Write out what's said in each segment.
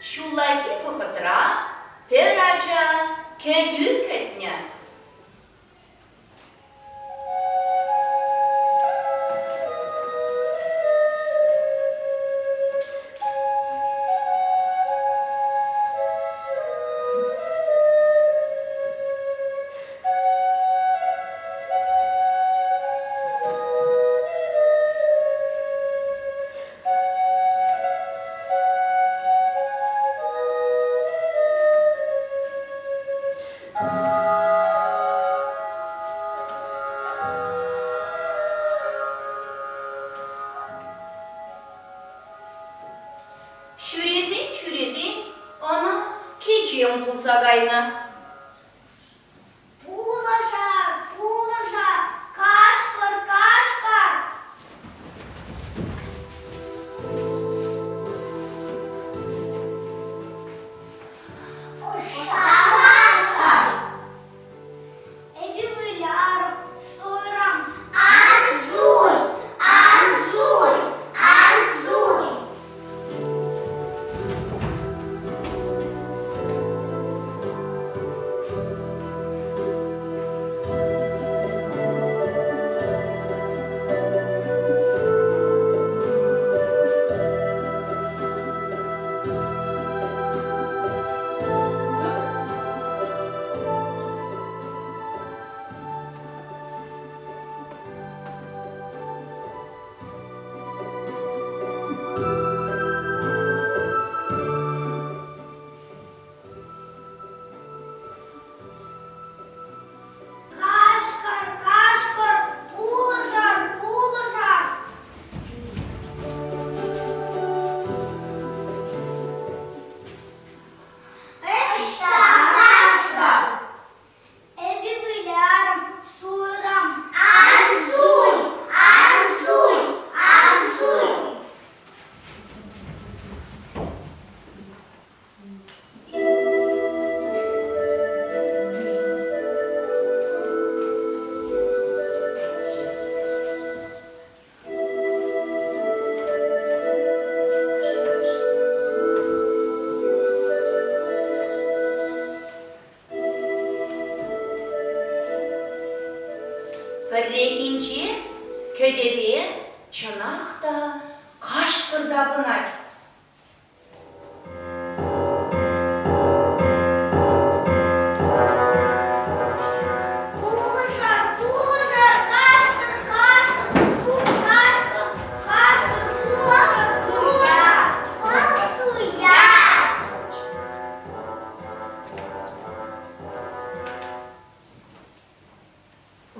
Ҫуллахи вӑхӑтра пӗр ача кӗтӳ кӗтнӗ. Ҫӳресен-ҫӳресен ӑна кичем пулса кайнӑ. Пулӑшар, пулӑшар, кашкӑр, кашкӑр! Ӑҫта кашкӑр? Эпӗ вылярӑм, суйрӑм. Ан суй, ан суй, ан суй! Кашкӑр, кашкӑр, пулӑшӑр, пулӑшӑр! Ӑҫта кашкӑр? Эпӗ вылярӑм, суйрӑм. Ан суй, ан суй, ан суй! Пӗррехинче кӗтӗве чӑнах та кашкӑр тапӑнать. Пулӑшӑр, пулӑшӑр, кашкӑр, кашкӑр, тут кашкӑр, кашкӑр, пулӑшӑр, пулӑшӑр, вӑл суять.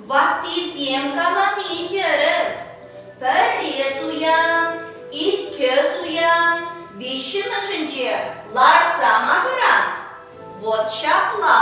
Ваттисем калани тӗрӗс. Пӗрре суян, иккӗ суян, виҫҫӗмӗшӗнче ларса макӑран. Вӑт ҫапла.